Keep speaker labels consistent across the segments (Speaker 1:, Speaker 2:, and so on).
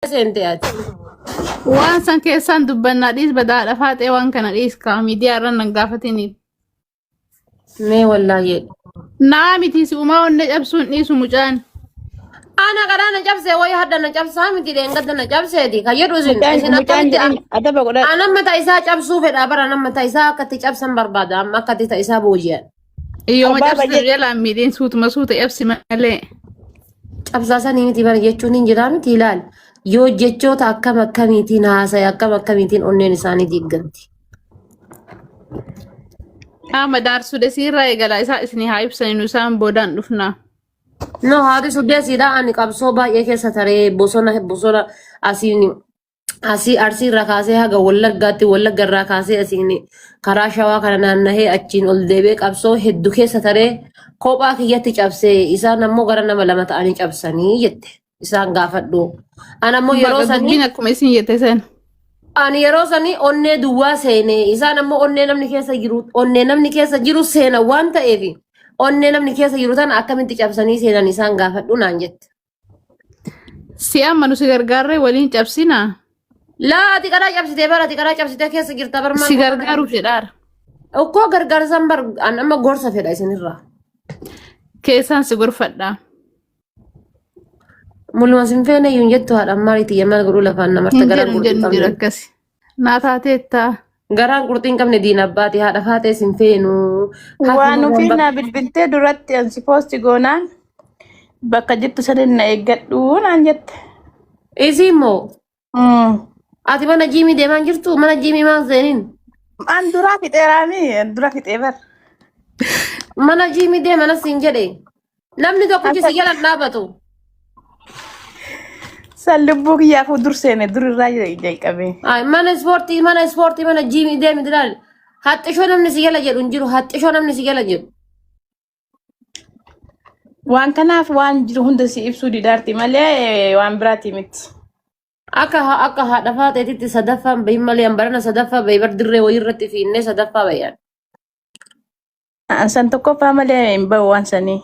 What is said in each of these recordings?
Speaker 1: Seente ati.
Speaker 2: Waan san keessaan dubbannaa dhiis badaadha faaxee waan kana dhiis kaa miidiyaa irra nan gaafatini.
Speaker 1: Mee wallaahi.
Speaker 2: Naa miti si umaa onnee cabsuun dhiisu mucaan.
Speaker 1: Ana karaa na cabsee wayii hadda na cabsaa miti dheengadda na cabseeti kan jedhu isin
Speaker 3: Mucaan
Speaker 1: isin
Speaker 3: mucaan
Speaker 1: akkamitti
Speaker 3: jedhin adaba godhadhu.
Speaker 1: ana mataa isaa cabsuu fedha bara nama mataa isaa akkatti cabsan barbaada amma akkatti ta isaa booji'an.
Speaker 2: Yooma
Speaker 3: Abbaa
Speaker 2: cabsitu
Speaker 3: baay'ee
Speaker 2: jalaan miidhiin suutuma suuta cabsi malee.
Speaker 1: Cabsaa sanii miti bara jechuun hin jiraa miti ilaal yoo jechoota akkam akkamiitiin haasa'e akkam akkamiitiin onneen isaanii diiggamti.
Speaker 2: Amma daarsuu desiirraa eegala isaa isinii haa ibsanii nu isaan boodaan dhufnaa.
Speaker 1: No haati suddeesiidha ani qabsoo baay'ee keessa taree bosona bosona asiin asii arsii irraa kaasee haga wallaggaatti wallagga irraa kaasee asiin karaa shawaa kana naannahee achiin ol deebi'ee qabsoo hedduu keessa taree kophaa kiyyatti cabsee isaan ammoo gara nama lama ta'anii cabsanii jette isaan gaafadhu. Ani ammoo yeroo
Speaker 2: Baga
Speaker 1: sanii
Speaker 2: dubbiin akkuma isin jette san.
Speaker 1: ani yeroo sanii onnee duwwaa seene isaan ammoo onnee namni keessa jiru onnee namni keessa jiru seena waan ta'eef onnee namni keessa jiru tana akkamitti cabsanii seenan isaan gaafadhu naan jette.
Speaker 2: Si amma nu si gargaarree waliin cabsinaa?
Speaker 1: Laa ati karaa cabsitee bara ati karaa cabsitee keessa jirta bar maal
Speaker 2: Si gargaaruuf jedhaara.
Speaker 1: Okkoo gargaarsan bar an amma gorsa fedha isinirraa.
Speaker 2: Keessaan si gorfadha.
Speaker 1: Muluma sin feene iyyuu hin jettu haadha ammaa tiyya maal godhuu lafaan namarta
Speaker 2: Hin
Speaker 1: garaan
Speaker 2: jedhu hin
Speaker 1: qurxii
Speaker 2: jedhu
Speaker 1: hin
Speaker 2: hin jedhu
Speaker 1: qabne.
Speaker 2: akkasi. Naa taateettaa.
Speaker 1: Garaan qurxii hin qabne diina abbaati haadha faatee sin feenu. Haati
Speaker 3: Waan
Speaker 1: waan
Speaker 3: ofii
Speaker 1: bakka
Speaker 3: naa bilbiltee duratti ansi poosti goonaan bakka jirtu sanin na eeggadhu naan jette.
Speaker 1: Isii immoo ati mana jiimii deemaa hin jirtu mana jiimii maal seeniin
Speaker 3: An duraa fixeeraami an dura fixee bar.
Speaker 1: mana jiimii deema nas hin jedhe namni tokkichi si jala hin dhaabatu.
Speaker 3: San lubbuu kiyyaafuu dur seene dur irraa jalqabe.
Speaker 1: Ay, mana ispoortii mana ispoortii mana jiimii deemi dilaal haxxishoo namni si jala jedhu hin jiru haxxishoo namni si jala jedhu.
Speaker 3: Waan kanaaf waan jiru hunda si ibsuu didaarti malee waan biraati miti.
Speaker 1: Akka haadha faaxeetitti sadaffaan bahin malee an barana sadaffaa bahi bar dirree wayii irratti fiinnee sadaffaa bayan.
Speaker 3: An san tokkoffaa malee hin bahu waan sanii.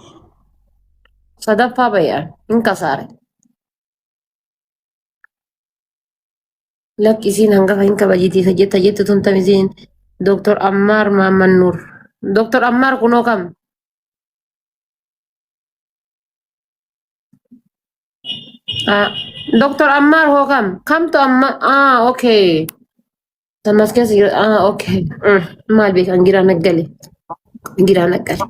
Speaker 1: Sadaffaa bayan hin kasaare. Lakki isiin hangafa hin kabajitii ka jetta jettu tun tam isiin Dr. Ammaar Maamman Nuur. Dr. Ammaar kunoo kam? Ah, Dr. Ammaar hoo kam? Kamtu amma? Ah, okay. Tamas keessa jira. Ah, okay. Maal beekan giraa naggale. Giraa naggale.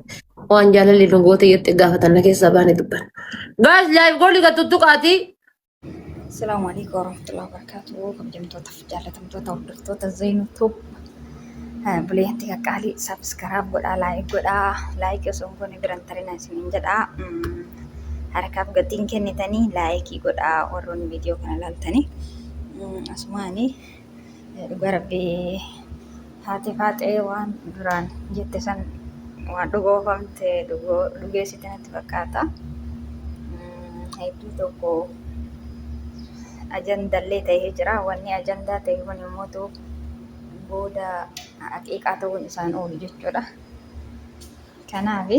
Speaker 1: Waan jaalalli nu goote jette gaafatan na keessaa baane dubban. Guys, live goolii gad tuttuqaatii.
Speaker 4: Assalamu alaikum warahmatullahi wabarakatuh. Kabajamtootaaf jaallatamtoota hordoftoota Zeynu Tube. Buleetti qaqqaalii subscribe godhaa, like godhaa, like osoo hin goone biran tarina isiniin jedhaa. Harkaaf gatiin kennitanii like godhaa warroonni viidiyoo kana ilaaltanii. Asumaanii Dhugaa rabbii haati faaxee waan duraan jette san waan dhugoofamte dhugeessite natti fakkaata. Hedduu tokko ajandallee ta'ee jira. Wanni ajandaa ta'e kun immoo booda haqiiqaa ta'uun isaan oolu jechuudha. Kanaaf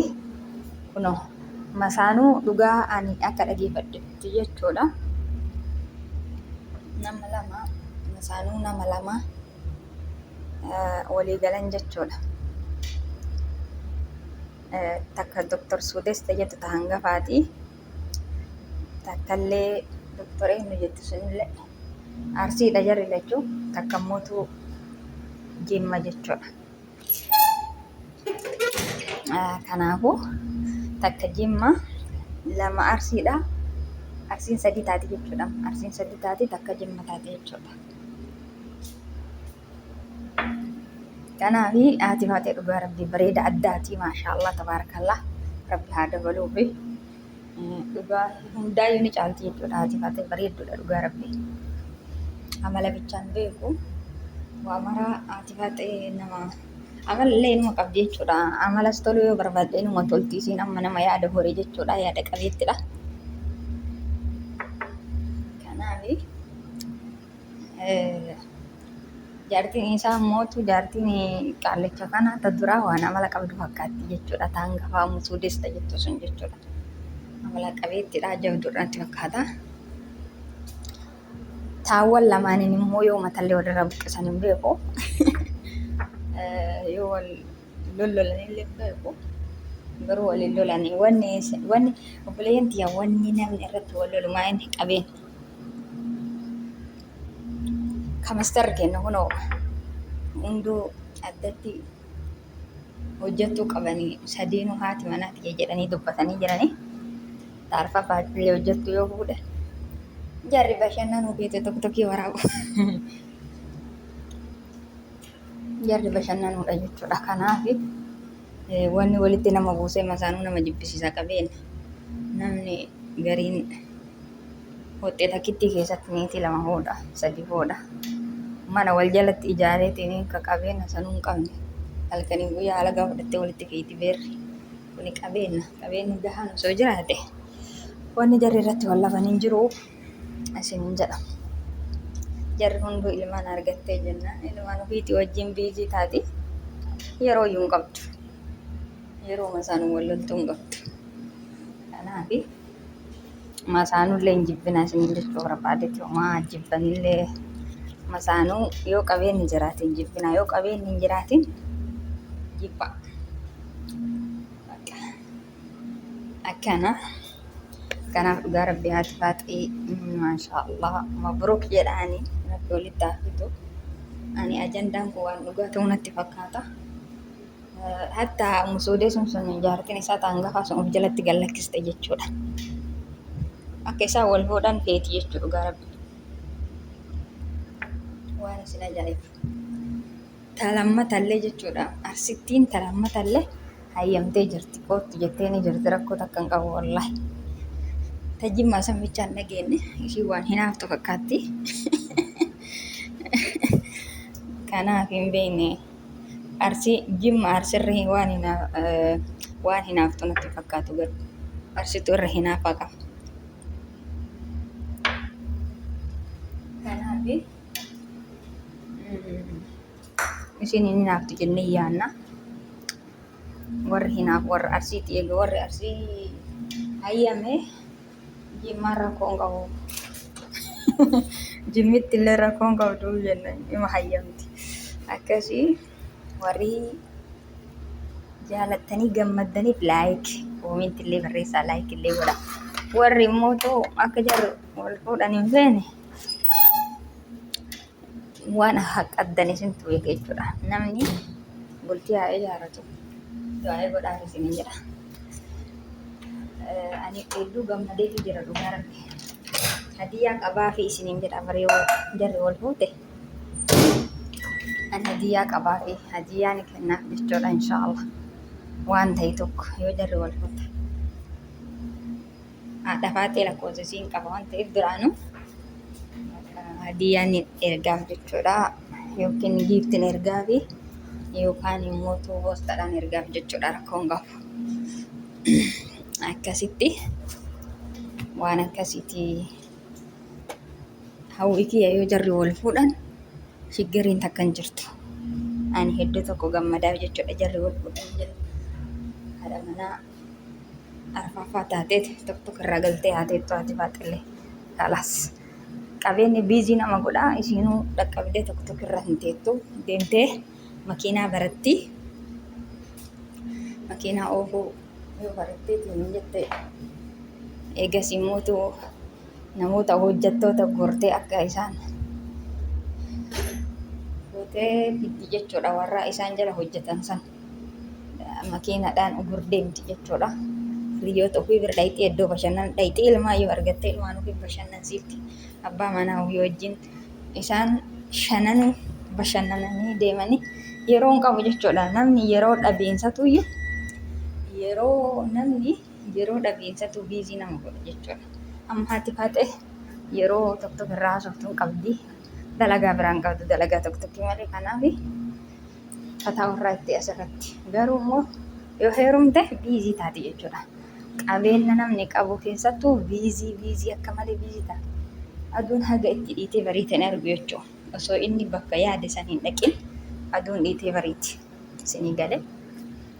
Speaker 4: kunoo masaanuu dhugaa ani akka dhageeffadhetti jechuudha. Nama lama masaanuu nama lama walii galan jechuudha. Takka Dr. Suudes ta jettu ta hangafaati. Takkallee Dr. eenyu jettu sunillee Arsiidha jarri lachuu takka immoo Jimma jechuudha. Kanaafuu takka Jimma lama Arsiidha. Arsiin sadii taati jechuudha. Arsiin sadii taati takka Jimma taati jechuudha. Kanaafi haati faatee dhugaa rabbi bareeda addaati maashaallah tabaarakallah rabbi haa dabaluufi dhugaa hundaayyuu ni caalti jechuudha haati faatee bareedduudha dhugaa rabbi amala bichaan beeku waa maraa haati faatee nama amalallee inuma qabdi jechuudha amalas toluu yoo barbaadde inuma tolti isiin amma nama yaada horii jechuudha yaada qabeettidha kanaafi Jaartiin isaa mootu jaartiin qaallicha kana ta duraa waan amala qabdu fakkaatti jechuudha. Ta hangafaa musuudees ta jettu sun jechuudha. Amala qabeettidha jabduudha natti fakkaata. Taawwan lamaaniin immoo yoo matallee walirraa buqqisan hin beeku. Yoo wal lollolanillee hin beeku. Garuu waliin lolanii wanni wanni obboleeyyan tiyya wanni namni irratti wal lolu maa inni qabeen. Kamastarri kenna kunoo hunduu addatti hojjettuu qabanii sadiinuu haati manaa tiyya jedhanii dubbatanii jiranii. Taarfafaa illee hojjettuu yoo fuudhe jarri bashannanuu feete tokko tokkii waraabu. Jarri bashannanuudha jechuudha. Kanaaf wanni walitti nama buusee masaanuu nama jibbisiisa qabeen namni gariin hoxxee takkittii keessatti niitii lama fuudha, sadi fuudha. Mana wal jalatti ijaareetiin ka qabeenya sanuu hin qabne halkanii guyyaa halagaa fudhattee walitti fiiti beerri. Kuni qabeenya, qabeenyi gahaan osoo jiraate wanni jarri irratti wal laban hin jiru isiniin jedha. Jarri hunduu ilmaan argattee jennaan ilmaan ofiitii wajjin biizii taati yeroo iyyuu hin qabdu. Yeroo masaanuu wal loltuu hin qabdu. Kanaafi masaanullee hin jibbinaa isiniin jechuu barbaadeeti. Homaa jibbanillee masaanuu yoo qabeenyi jiraate hin jibbinaa yoo qabeenyi hin jiraatin jibba. Bakka akkana. Kanaaf dhugaa rabbi haati faaxee maashaa Allah mabruuk jedhaani rabbi walitti haa fidu. Ani ajandaan kun waan dhugaa ta'uu natti fakkaata. Hatta musoodee sun sun jaartiin isaa ta hangafaa sun of jalatti gad lakkiste jechuudha. Akka isaan wal fuudhan feeti jechuudha dhugaa rabbi. Waan isin ajaa'ibu. Ta lammatallee jechuudha. Arsittiin ta lammatallee hayyamtee jirti. Koottu jettee ni jirti rakkoo takka hin qabu wallaahi. Ta jimmaa san bichaa hin dhageenne ishiin waan hinaaftu fakkaatti. Kanaaf hin beekne. Arsii jimma arsirri waan waan hinaaftu natti hin fakkaatu garuu arsitu irra hinaafaa qaba. Kanaaf isin hin hinaaftu jennee yaanna. Warri hinaafu warra arsiiti eega warri arsii hayyame jimmaan rakkoo hin qabu. Jimmitti illee rakkoo hin qabdu jenna ima hayyamti. Akkasii warri jaalattanii gammaddaniif like comment illee barreessaa like illee godha. Warri immoo akka jarri wal fuudhan hin feene waan haqqaddan isintu beeka jechuudha. Namni bultii haa ijaaratu du'aa'ii godhaaf isinin jedha. Ani hedduu gammadeetu jira dhugaa rabbi. Hadiyyaa qabaafi isinin jedha bara yoo jarri wal fuute. Ani hadiyyaa qabaafi hadiyyaa ni kennaaf jechuudha inshaallah. Waan ta'e tokko yoo jarri wal fuute. Haadha faaxee lakkoofsa isiin qaba waan ta'eef duraanuu hadiyyaan ergaaf jechuudha. Yookiin giiftiin ergaafi yookaan immoo poostaadhaan ergaaf jechuudha rakkoon qabu. Akkasitti waan akkasiiti hawwii kiyya yoo jarri wal fuudhan shiggiriin takka hin jirtu. Ani hedduu tokko gammadaaf jechuudha jarri wal fuudhan jedhu. Haadha manaa arfaffaa taateet tokko tokko irraa galtee haateettu haati faaxillee kalaas. Qabeenyi biizii nama godha isiinuu dhaqqabdee tokko tokko irra hin teettu deemtee makiinaa baratti makiinaa oofuu yoo baratteetiin hin jette eegas immootu namoota hojjettoota gortee akka isaan gootee fiddi jechuudha warra isaan jala hojjetan san. Makiinadhaan ugur deemti jechuudha. Hiriyoota ofii bira dhayxee iddoo bashannana dhayxee ilmaan yoo argatte ilmaan ofii bashannansiifti. Abbaa manaa ofii wajjin isaan shananuu bashannananii deemanii yeroo hin qabu jechuudha. Namni yeroo dhabiinsatuyyuu yeroo namni yeroo dhabiinsatu biizii nama godha jechuudha. Amma haati faaxee yeroo tokko tokko irraa haasoftu hin qabdi. Dalagaa biraa hin qabdu dalagaa tokko tokko malee kanaaf fataa warraa itti asirratti. Garuu immoo yoo heerumte biizii taati jechuudha. Qabeenya namni qabu keessattuu biizii biizii akka malee biizii ta'a. Aduun haga itti dhiitee bariite hin argu jechuudha. Osoo inni bakka yaade san hin dhaqin aduun dhiitee bariiti. Isinii galee.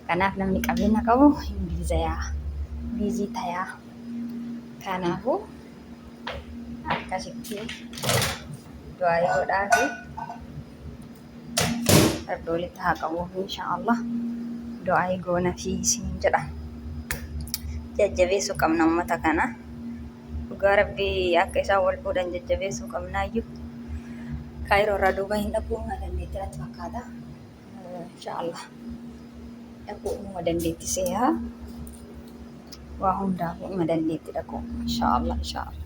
Speaker 4: Kanaaf namni qabeenya qabu hin biizayaa. Biizii tayaa. Kanaafuu akkasitti Du'aayii godhaafi. Rabbi walitti haa qabuuf inshaallah. Du'aayii goona fi isin jedha. Jajjabeessuu qabna uummata kana. Dhugaa Rabbii akka isaan wal fuudhan jajjabeessuu qabnaayyuu. Kaayiroo irraa duuba hin dhaquu dandeetti natti fakkaata. Inshaallah. Dhaquu uma dandeetti seehaa. Waa hundaafuu ima dandeetti dhaquu. Inshaallah inshaallah.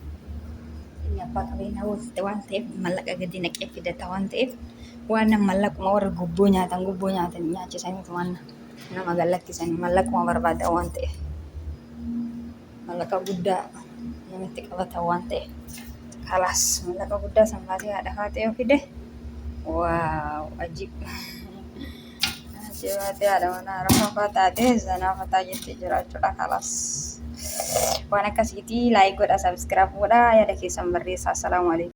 Speaker 4: Inni abbaa qabeenyaa waan ta'eef mallaqa gadi naqee fidata waan ta'eef waan nama mallaquma warra gubboo nyaatan gubboo nyaatan nyaachisaniitu waan nama gallakkisan mallaquma barbaadan waan ta'eef. Mallaqa guddaa namatti qabatan waan ta'eef. Kalaas mallaqa guddaa san baasee haadha faatee yoo fide waaw ajib. Achii baatee haadha manaa rafaa taatee zanaa fataa jettee jiraachuudha kalaas. Waan akkasiitii like godhaa subscribe godhaa yaada keessan barreessaa. Assalaamu alaikum.